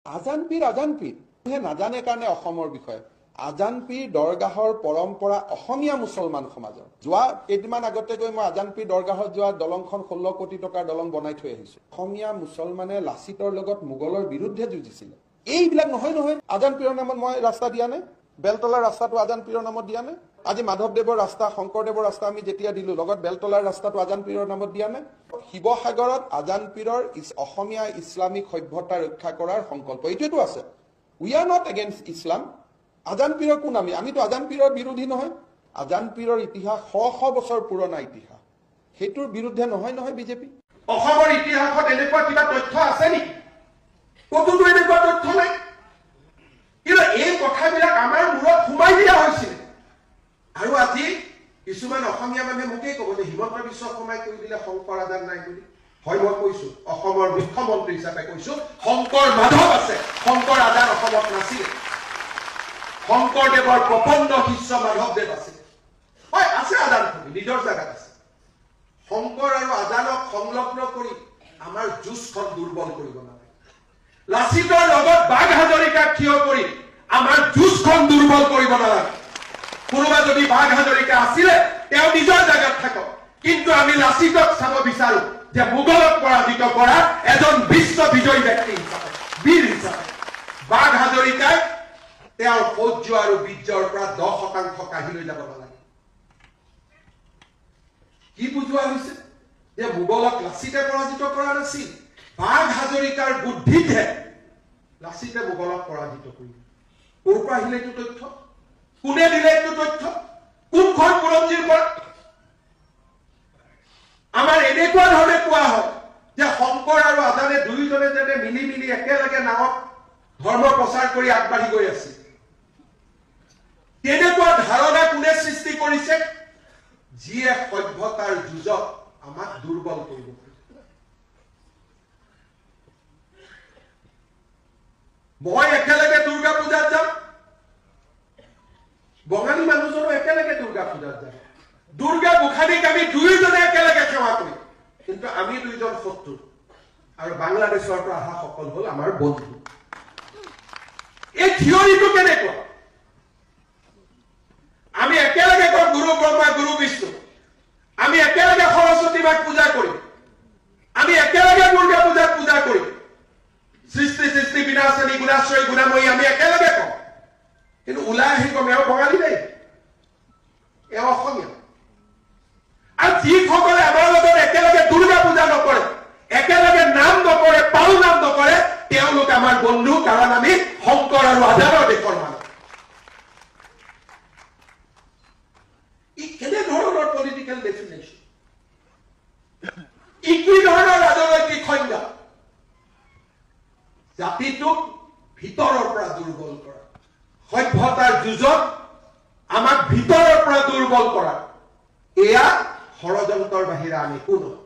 আজান পীৰ, আজান পীৰ মানুহে নাজানে কাৰণে অসমৰ বিষয়ে। আজান পীৰ দৰগাহৰ পৰম্পৰা অসমীয়া মুছলমান সমাজৰ। যোৱা কেইদিনমান আগতে গৈ মই আজান পীৰ দৰগাহত যোৱা দলংখন 16 কোটি টকাৰ দলং বনাই থৈ আহিছো। অসমীয়া মুছলমানে লাচিতৰ লগত মোগলৰ বিৰুদ্ধে যুঁজিছিলে। এইবিলাক নহয় নহয়, আজান পীৰৰ নামত মই ৰাস্তা দিয়া নাই, বেলতলাৰ ৰাস্তাটো আজান পীৰৰ নামত দিয়া নাই। আজি মাধৱদেৱৰ ৰাস্তা, শংকৰদেৱৰ ৰাস্তা আমি যেতিয়া দিলো, লগত বেলতলাৰ ৰাস্তাটো আজান পীৰৰ নামত দিয়া নাই। শিৱসাগৰত আজান পীৰৰ অসমীয়া ইছলামিক সভ্যতা ৰক্ষা কৰাৰ সংকল্প এইটোৱেতো আছে। We are not against Islam. Azan পীৰৰ কোন আমি? আমিতো আজান পীৰৰ বিৰোধী নহয়। আজান পীৰৰ ইতিহাস শ শ বছৰ পুৰণা ইতিহাস, সেইটোৰ বিৰুদ্ধে নহয় নহয় বিজেপি। অসমৰ ইতিহাসত এনেকুৱা কিবা তথ্য আছে নেকি? ক'তোতো এনেকুৱা তথ্য নাই। কিন্তু এই কথাবিলাক আমাৰ মূৰত সোমাই দিয়া হৈছিলে। আৰু আজি কিছুমান অসমীয়া মানুহে মোকেই ক'ব যে হিমন্ত বিশ্ব শৰ্মাই কৈ দিলে শংকৰ আজান নাই বুলি। হয়, মই কৈছো, অসমৰ মুখ্যমন্ত্ৰী হিচাপে কৈছো, শংকৰ মাধৱ আছে, শংকৰ আজান অসমত নাছিলে। শংকৰদেৱৰ প্ৰপন্ন শিষ্য মাধৱদেৱ আছিল। হয়, আছে, আজান নিজৰ জেগাত আছে। শংকৰ আৰু আজানক সংলগ্ন কৰি আমাৰ যুঁজখন দুৰ্বল কৰিব নালাগে। লাচিতৰ লগত বাঘ হাজৰিকাক থিয় কৰি আমাৰ যুঁজখন দুৰ্বল কৰিব নালাগে। কোনোবা যদি বাঘ হাজৰিকা আছিলে, তেওঁ নিজৰ জেগাত থাকক, কিন্তু আমি লাচিতক চাব বিচাৰো যে মোগলক পৰাজিত কৰা এজন বিশ্ব বিজয়ী ব্যক্তি হিচাপে, বীৰ হিচাপে। বাঘ হাজৰিকাই তেওঁৰ শৌৰ্য আৰু বীৰ্যৰ পৰা 10% কাঢ়ি লৈ যাব নালাগে। কি বুজোৱা হৈছে যে মোগলক লাচিতে পৰাজিত কৰা নাছিল, বাঘ হাজৰিকাৰ বুদ্ধিতহে লাচিতে মোগলক পৰাজিত কৰিলে। ক'ৰ পৰা আহিলে এইটো তথ্য? কোনে দিলে এইটো তথ্য? কোনখন বুৰঞ্জীৰ পৰা? আমাৰ এনেকুৱা ধৰণে কোৱা হয় যে শংকৰ আৰু আজানে দুয়োজনে যেনে মিলি মিলি একেলগে নাৱত ধৰ্ম প্ৰচাৰ কৰি আগবাঢ়ি গৈ আছিল, তেনেকুৱা ধাৰণা কোনে সৃষ্টি কৰিছে? যিয়ে সভ্যতাৰ যুঁজত আমাক দুৰ্বল কৰিব খোজে। মই একেলগে দুৰ্গা পূজাত যাম, বঙালী মানুহজনো একেলগে দুৰ্গা পূজাত যাম, দুৰ্গা গোসানীক আমি দুয়োজনে একেলগে সেৱা কৰিম, কিন্তু আমি দুইজন শত্ৰু আৰু বাংলাদেশৰ পৰা অহা সকল হ'ল আমাৰ বন্ধু। এই থিয়ৰিটো কেনেকুৱা? আমি একেলগে কওঁ গুৰু ব্ৰহ্মা গুৰু বিষ্ণু, আমি একেলগে সৰস্বতী মাক পূজা কৰিম, আমি একেলগে দুৰ্গা পূজাত পূজা কৰিম, সৃষ্টি সৃষ্টি বিনাশনী গুণাশ্ৰয়ী গুণাময়ী আমি একেলগে কওঁ, কিন্তু ওলাই আহি কম এওঁ বঙালী দেই, এওঁ অসমীয়া। আৰু যিসকলে আমাৰ লগত একেলগে দুৰ্গা পূজা নকৰে, একেলগে নাম নকৰে, পাল নাম নকৰে, তেওঁলোক আমাৰ বন্ধু, কাৰণ আমি শংকৰ আৰু আজানৰ দেশৰ মানুহ। ই কেনেধৰণৰ পলিটিকেল ডেফিনেশ্যন? ই কি ধৰণৰ ৰাজনৈতিক সংজ্ঞা? জাতিটোক ভিতৰৰ পৰা দুৰ্বল কৰা, সভ্যতাৰ যুঁজত আমাক ভিতৰৰ পৰা দুৰ্বল কৰা, এয়া ষড়যন্ত্ৰৰ বাহিৰে আন একো নহয়।